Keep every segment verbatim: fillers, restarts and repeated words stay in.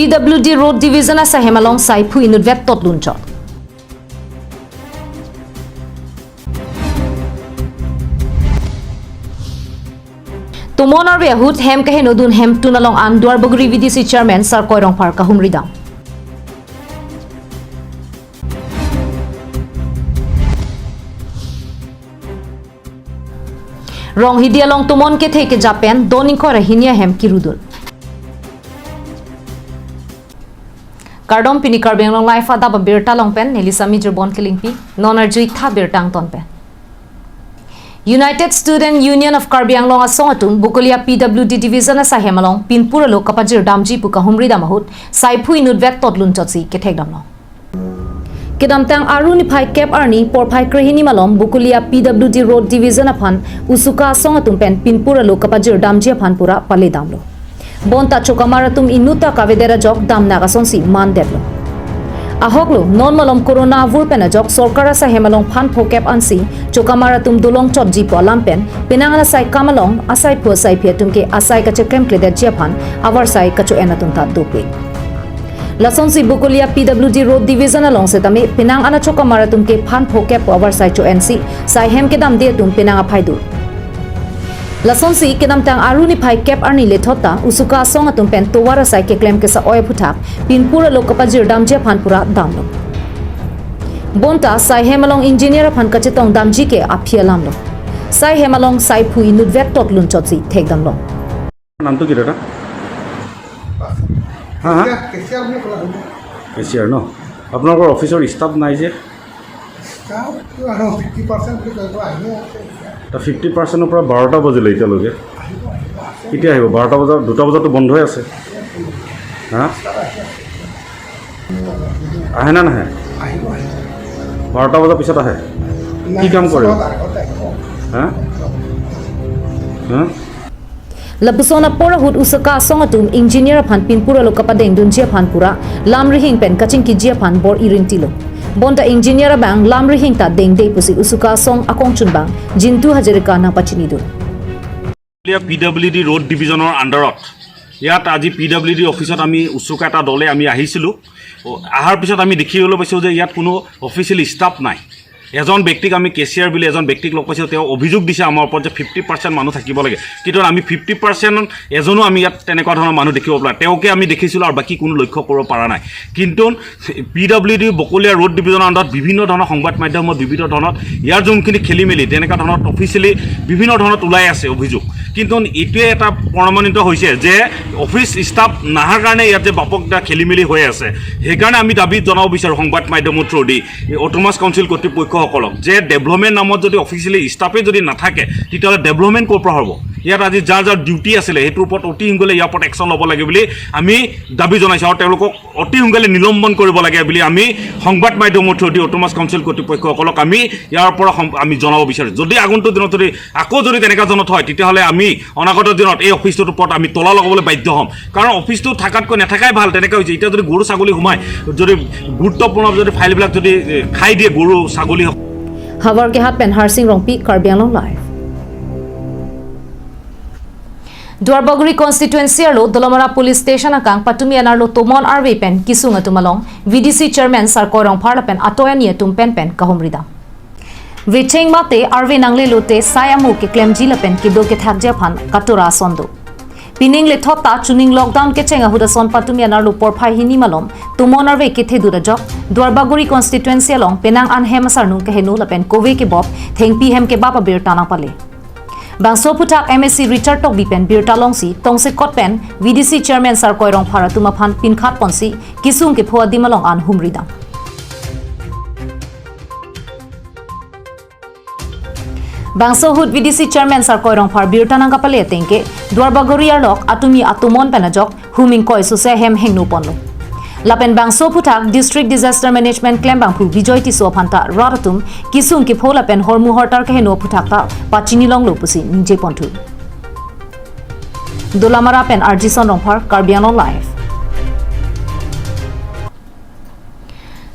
P W D Road Division asai hem along saiphu inutvet tot lunchot. Tomon arve ahut hem keheno dun hemtun along an Duarbagori V D C Chairman Sarkoi Rongphar kahumri dam. Ronghidi along tomon kethe kejap pen don ingkoi ra hini ahem kirudun. Kardom, pini Karbi Anglong Live adap abirta along pen neli Sami Jirbon Kilingpi, non arju-ik tha birta angton pen. United Student Union of Karbi Anglong asong atum Bokolia P W D Division asai hem along pinpur alo kapajir damji pu kahumri dam ahut saiphu inutvet tot lunchotsi kethek damlong. Kedamtang Aru niphai kep arni porphai krehini malom Bokolia P W D Road Division aphan Usuka asong atum pen pinpur alo kapajir damji aphan pura pale damlo. Bonta chokamar atum inut ta kavedet ajok damnak asonsi mandetlo. Ahoklo, non malom corona avur pen ajok sorkar asai hem along phan phokep ansi chokamar atum dolong chotji pu alam pen penang an asai kam along asaiphu asaiphi atum ke asai kacheklem kledetji aphan avarsai kacho-en atum ta dopik. Lasonsi Bokolia P W D Road Division along setame penang an achokamar atum ke phan phokep pu avarsai cho-ensi sai hem kedamde atum penang aphai do. Lasonsi kedamtang Aru niphai kep arni lethot ta Usuka asong atum pen tovar asai keklem kesa-oi aphuthak pinpur alo kapajir damji aphan pura damlo. Bonta sai hem along engineer aphan kachetong damji ke aphi alamlo. Sai hem along saiphu inutvet tot lunchotsi thek damlo. নামটো কি দাদা? হা, হা? কেচিয়াৰ বুলি ক'লে হ'ব। কেচিয়াৰ ন? আপোনালোকৰ অফিচৰ ষ্টাফ নাই যে? ষ্টাফটো আৰু ফিফটি পাৰ্চেণ্ট বুলি কয়, আহিয়ে আছে এতিয়া। তা ফিফটি পাৰ্চেণ্টৰ পৰা বাৰটা বাজিলে এতিয়ালৈকে। আহিব, আহিব, আছে। কেতিয়া আহিব? বাৰটা বজাত, দুটা বজাততো বন্ধ হৈ আছে। হা? ষ্টাফ আহি আছে। আহে না নাহে? আহিব, আহিব। বাৰটা বজাৰ পিছত আহে? নাই, কি কাম কৰে? ষ্টাফ আগতে আহিব। হা? হা? Lapuson apor ahut Usuka asong atum engineer aphan pinpur alo kapadeng dunji aphan pura lam rihing pen kachingkiji aphan bor-i rinti lo. Bonta engineer abang lam rihing ta dengde pusi Usuka asong akongchunbang Jintu Hazarika nangpachini dun. P W D road ডিভিজনৰ আণ্ডাৰত ইয়াত আজি P W D অফিচত আমি উচুকা এটা দলে আমি আহিছিলোঁ। অ, অহাৰ পিছত আমি দেখিবলৈ পাইছোঁ যে ইয়াত কোনো অফিচিয়েল ষ্টাফ নাই। এজন ব্যক্তিক আমি কেচিয়াৰ বুলি এজন ব্যক্তিক লগ পাইছোঁ, তেওঁ অভিযোগ দিছে আমাৰ ওপৰত যে ফিফটি পাৰ্চেণ্ট মানুহ থাকিব লাগে, কিন্তু আমি ফিফটি পাৰ্চেণ্ট এজনো আমি ইয়াত তেনেকুৱা ধৰণৰ মানুহ দেখিব পৰা নাই। তেওঁকে আমি দেখিছিলোঁ আৰু বাকী কোনো লক্ষ্য কৰিব পৰা নাই। কিন্তু পি ডাব্লিউ ডি বকলীয়া ৰোড ডিভিজনৰ আণ্ডাৰত বিভিন্ন ধৰণৰ সংবাদ মাধ্যমত বিভিন্ন ধৰণত ইয়াৰ যোনখিনি খেলি মেলি তেনেকুৱা ধৰণত অফিচিয়েলি বিভিন্ন ধৰণত ওলাই আছে অভিযোগ, কিন্তু এইটোৱে এটা প্ৰমাণিত হৈছে যে অফিচ ষ্টাফ নাহাৰ কাৰণে ইয়াত যে ব্যাপক এটা খেলি মেলি হৈ আছে। সেইকাৰণে আমি দাবী জনাব বিচাৰোঁ সংবাদ মাধ্যমৰ থ্ৰুদি এই অট'নমাছ কাউন্সিল কৰ্তৃপক্ষসকলক যে ডেভেলপমেণ্ট নামত যদি অফিচিয়েলি ষ্টাফে যদি নাথাকে, তেতিয়াহ'লে ডেভেলপমেণ্ট ক'ৰ পৰা হ'ব? ইয়াত আজি যাৰ যাৰ ডিউটি আছিলে, সেইটোৰ ওপৰত অতি সোনকালে ইয়াৰ ওপৰত একশ্যন ল'ব লাগে বুলি আমি দাবী জনাইছোঁ আৰু তেওঁলোকক অতি সোনকালে নিলম্বন কৰিব লাগে বুলি আমি সংবাদ মাধ্যমৰ থ্ৰুদি অট'নমাছ কাউন্সিল কৰ্তৃপক্ষসকলক আমি ইয়াৰ পৰা সম-, আমি জনাব বিচাৰোঁ। যদি আগন্তুক দিনত যদি আকৌ যদি তেনেকুৱা জনত হয়, তেতিয়াহ'লে আমি অনাগত দিনত এই অফিচটোৰ ওপৰত আমি তলা লগাবলৈ বাধ্য হ'ম। কাৰণ অফিচটো থাকাতকৈ নাথাকাই ভাল। তেনেকৈ হৈছে এতিয়া যদি গৰু ছাগলী সোমায়, যদি গুৰুত্বপূৰ্ণ যদি ফাইলবিলাক যদি, এ, খাই দিয়ে গৰু ছাগলী। Howraghat pen Harsing Rongpi, Karbi Anglong Live. Duarbagori constituency arlo Dolamara Police Station akang patumi an arlo tomon arve pen kisung atum along V D C Chairman Sarkoi Rongphar lapen atoyani atum pen pen kahumri dam. Vecheng mate arve nangle lote sai amu keklemji lapen kedo kethakji aphan katura ason do. Pining lethot ta chuning lockdown kecheng ahut ason patumi an arlo porphai hini malom tomon arve kethe dut ajok Duarbagori constituency along penang an hem asarnung keheno lapen kove kebop thengpi hem kebap abirta nangpale. Bangso aphuthak M A C Richard Tokbi pen birta longsi tongsekot pen V D C Chairman Sarkoi Rongphar atum aphan pinkhat ponsi kisung kepho adim along an humri dam. Bangso ahut V D C Chairman Sarkoi Rongphar birta nangkapale ateng ke Duarbagori arlok atumi atomon pen ajok hum ingkoi sose hem hengno ponlo. Lapen bangso aphuthak District Disaster Management klembangphu Bijoy Tisso aphan ta rat atum kisung kepho lapen hormu hortar keheno aphuthak ta pachini longlo pusi ningje ponthu. Dolamara pen Arjison Rongphar, Karbi Anglong Live.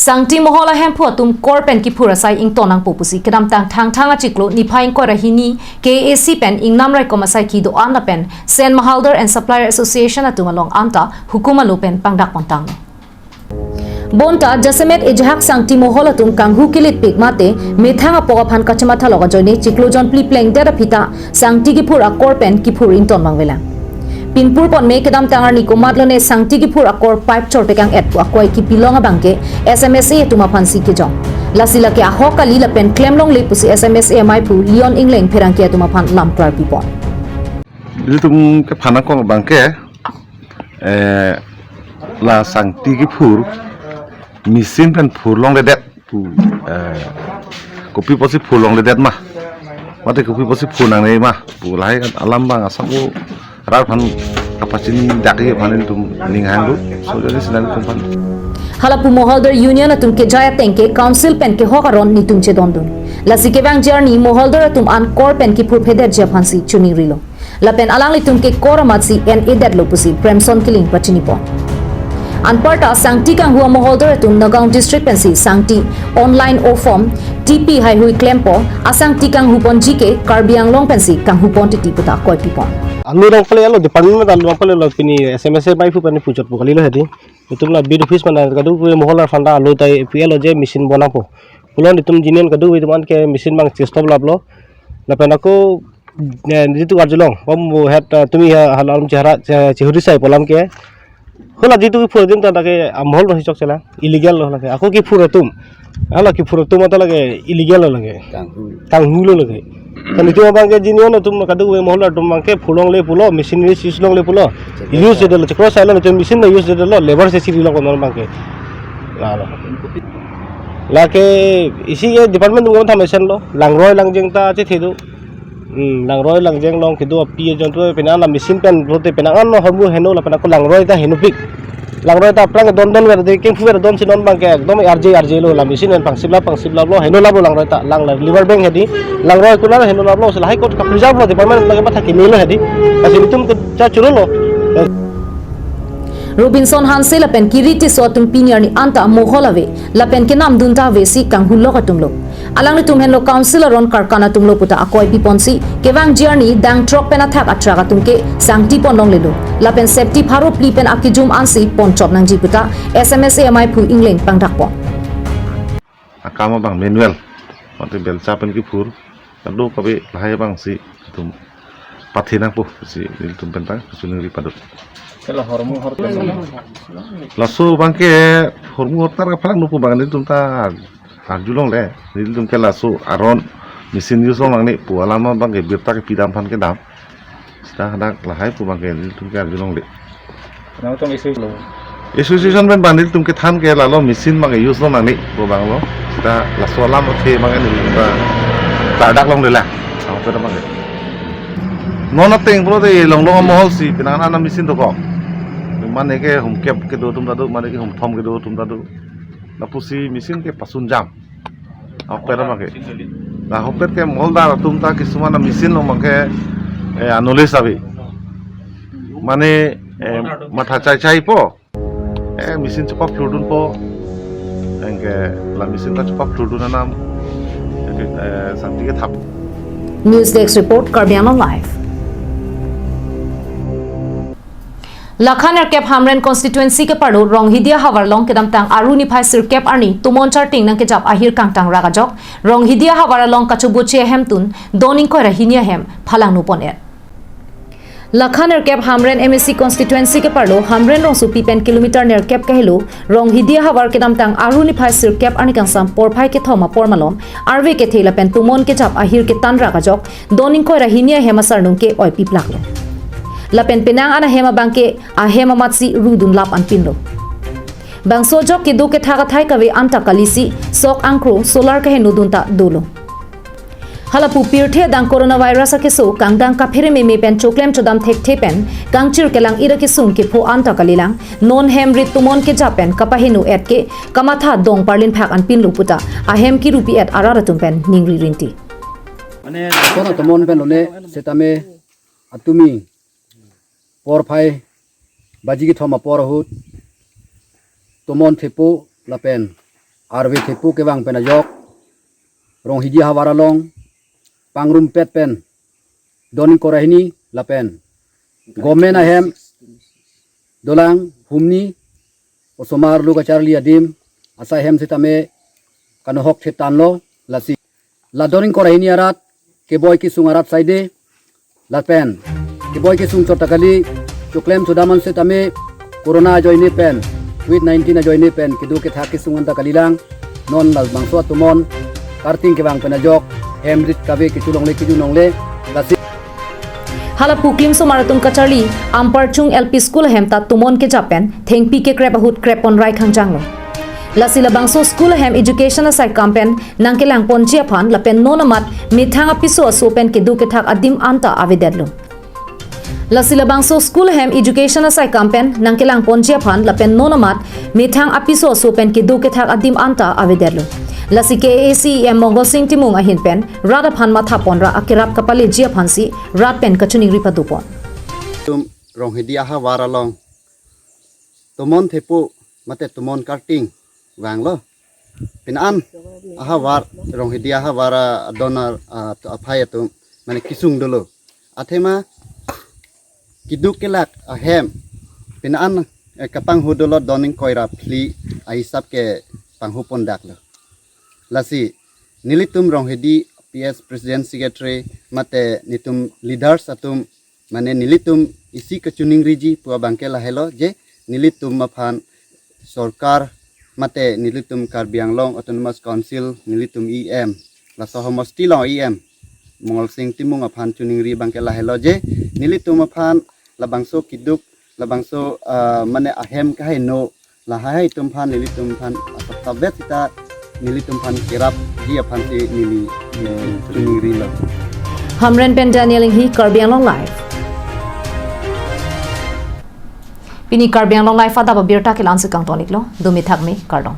Sangti Mohol ahemphu atum kor pen kiphur asai ington nangpo pusi kedamtang Thangthang achiklo niphai ingkoi ra hini K A A C pen ingnam raikom asaikhi do-an lapen Sen Mahalder and Supplier Association atum along anta hukum alo pen pangdak pontanglo. Bonta jasemet ejahak Sangti Mohol atum kanghu kilitpik mate methang apok aphan kachemathalok ajoine chiklo jon phli plengdet aphi ta Sangti kiphur akor pen kiphur ington vangvelang. Pinpur ponme kedamtang arni komatlone Sangti kiphur akor pipe chorpekang-et pu akoi kipilong abangke S M S A atum aphansi kejong. Lasi lake ahok kali lapen klemlongle pusi S M S A amaiphu Leon Engleng pherangke atum aphan lamklar pipon. Ilitum kephan nangkok abangke, eh, la Sangti kiphur machine pen phurlongledet pu, eh, kopi pusi phurlongledet ma? Mate kopi pusi phur nangne ma pu lahai alam abang asap o rat aphan kapachini dak-i aphan ilitum ning hanglo. So jadi sinan ilitum aphan. Hala pu Moholdar Union atum kejai ateng ke council pen kehok aron netum chedondun. Lasi kevangji arni Moholdar atum an kor pen kiphurphedetji aphansi choningrilo. Lapen alanglitum ke kor amatsi en-edetlo pusi Premson Killing pachinipon. Anparta Sangti kanghu amoholdar atum Nagaon district pensi Sangti online ofom T P haihui klempo, asangti kanghuponji ke Karbi Anglong pensi kanghupon titi puta koipipon. Alo rong pale alo department alo rong pale lo pini S M S A amaiphu pani puchot pu kalilo hedi. Itum la beat office mana kadokave mohol arphanta alo tai P L O je machine bonangpo. Pulo itum jinian kadokave itum an ke machine abang chestop laplo. Lapen ako, eh, jitu arjulong, pom bo het, eh, tumi ha, hala alam chehara, che-, chehuri sai pu alam ke. Hala jitu kiphur atum ta lake amohol lo hichok chela, illegal lo lake. Ako kiphur atum. Hala kiphur atum ta lake illegal lo lake. Kanghu. Kanghu lo lake. Kan itum abangke jinian atum kadokave mohol atum abangke phurlongle pulo, machineries use longle pulo. Use jedetlo, chekro sai lo, machine use jedetlo, labor se chiri lo kono abangke. Lalo. Lake isi ke department atum tham mesen lo, langroi langjeng ta chethe do. Hmm, langroi langjeng along kedo api ajon tu penang la machine pen lote penang an hormu heno lapen ako langroi ta henopik. Langroi ta aphrang dondon ver de kengphu ver donsi non abangke ekdom arje arje lo la machine pen pangsiplap pangsiplap lo heno lap lo langroi ta lang la river bank hedi langroi kuna heno lap lo sila high court ka preserve lo department lake patha kini lo hedi. Kasi itum ke cha churu lo. Robinson Hanse lapen Kiri Tisso atum pini arni anta mohol ave lapen kenamdun ta avesi kanghulok atumlo. Alanglitum henlo council aron karkan atumlo puta akoi piponsi kevangji arni dang throk pen athak atrak atum ke sangti ponlonglelo. Lapen safety pharo phli pen akijum ansi ponchot nangji puta S M S A amaiphu Engleng pangdakpon. Akam abang manual, mate belcha pen kiphur, kadokave lahai abangsi itum pathe nangpo si nelitum pen ta kachiningri padot. Kela hormu hortar. Laso abangke hormu hortar kaphalang nopo abang nelitum ta arjulongle, nelitum ke laso aron machine use long nangne pu alam abangke birta kepi dam aphan kedam. Sita hadak lahai pu abangke nelitum ke arjulongle. Nangtum issue lo. Association pen abang nelitum kethan ke lalo machine abangke use long nangne pu abang lo. Sita laso alam athe abangke nelitum ta klardak longlelang. Ahokpet abangke. Non ateng pulote longlong amohol si penang an machine dokok. Mane ke humkep kedo atum ta do, mane ke humthom kedo atum ta do. Lapusi machine ke pasun jam. Ahokpet abangke. Ahokpet ke moholdar atum ta kisuman machine along abangke, eh, knowledge ave. Mane, eh, matha chai chaipo. Eh, machine chepaphurdunpo. Anke la machine ta chepaphurdun anam. Anke, eh, sangti kethap. News Desk Report, Karbi Anglong Live. Lakhan nerkep Hamren constituency keparlo Ronghidia havar along kedamtang Aru niphai sirkep arni tomon charting nangkejap ahir kangtang rak ajok Ronghidia havar along kachoboche ahemtun don ingkoi ra hini ahem phalangno pon-et. Lakhan nerkep Hamren M A C constituency keparlo Hamren rongsopi pen kilometer nerkep kahelo Ronghidia havar kedamtang Aru niphai sirkep arni kangsam porphai kethom apor malom arve kethe lapen tomon kejap ahir ketan rak ajok don ingkoi ra hini ahem asarnung ke-oi piplaklo. Lapen penang an ahem abangke ahem amatsi rudun lap anpinlo. Bangso ajok kedo kethak athai kave anta kalisi sok angkro solar kaheno dun ta dolo. Halapu pirthe adang coronavirus akeso kangdang kaphere meme pen choklem chodam thekthe pen kangchir kelang ira kesung kepho anta kalilang non hem rit tomon kejap pen kapaheno-et ke kamatha dong parlin phak anpinlo puta ahem kirupi-et arat atum pen ningri rinti. Mane, kono tomon pen lone setame atumi porphai baji kethom apor ahut tomon thepo lapen arve thepo kevang pen ajok Ronghidi ahavar along pangrumpet pen don ingkoi ra hini lapen government ahem dolang humni osomar lu kacharli adim asai hem sitame kanohok thetan lo. Lasi la don ingkoi ra hini arat keboi kesung arat saide lapen keboi kesung chot ta kali, choklem chodam an sitame corona ajoine pen, covid nineteen ajoine pen keduk kethak kesung an ta kalilang. Non labangso atomon karting kevang pen ajok hem rit kave kechu longle keju longle. Lasi hala pu klimsomar atum kacharli Amparchung L P School ahem ta tomon kejap pen thengpi kekrep ahut krep pon rai khangjang lo. Lasi labangso school ahem education asai kam pen nangkelang ponji aphan lapen non amat methang apiso aso pen keduk kethak adim anta avedetlo. Lasi labangso school ahem education asai kam pen nangkelang ponji aphan lapen non amat methang apiso aso pen keduk kethak adim anta avedetlo. Lasi K A A C E M Mongol Sing Timung ahin pen rat aphan matha pon ra akerap kapaleji aphansi rat pen kachiningri pado pon. Tum Ronghidi ahavar along tomon thepo mate tomon karting vanglo. Pini an ahavar, Ronghidi ahavar adon a, a, aphai atum mane kesung dolo. Athema keduk kelak ahem pini an, eh, kapanghu dolo don ingkoi ra phli ahisap ke panghu pon dak lo. Lasi nelitum Ronghidi P S President Secretary mate netum leaders atum mane nelitum isi kachiningriji pu abangke lahelo je nelitum aphan sorkar mate nelitum Karbi Anglong Autonomous Council nelitum E M, laso homosti along E M Mongol Sing Timung aphan chiningri abangke lahelo je nelitum aphan labangso keduk, labangso, ah, mane ahem kaheno lahai atum aphan nelitum aphan asap tabet sita nelitum aphan kerapji aphansi neli, eh, chiningri lo. Hamren pen Daniel Inghi, Karbi Anglong Live. Pini Karbi Anglong Live adap abirta ke la-ansi kangton iklo, dumi thakmi, kardom.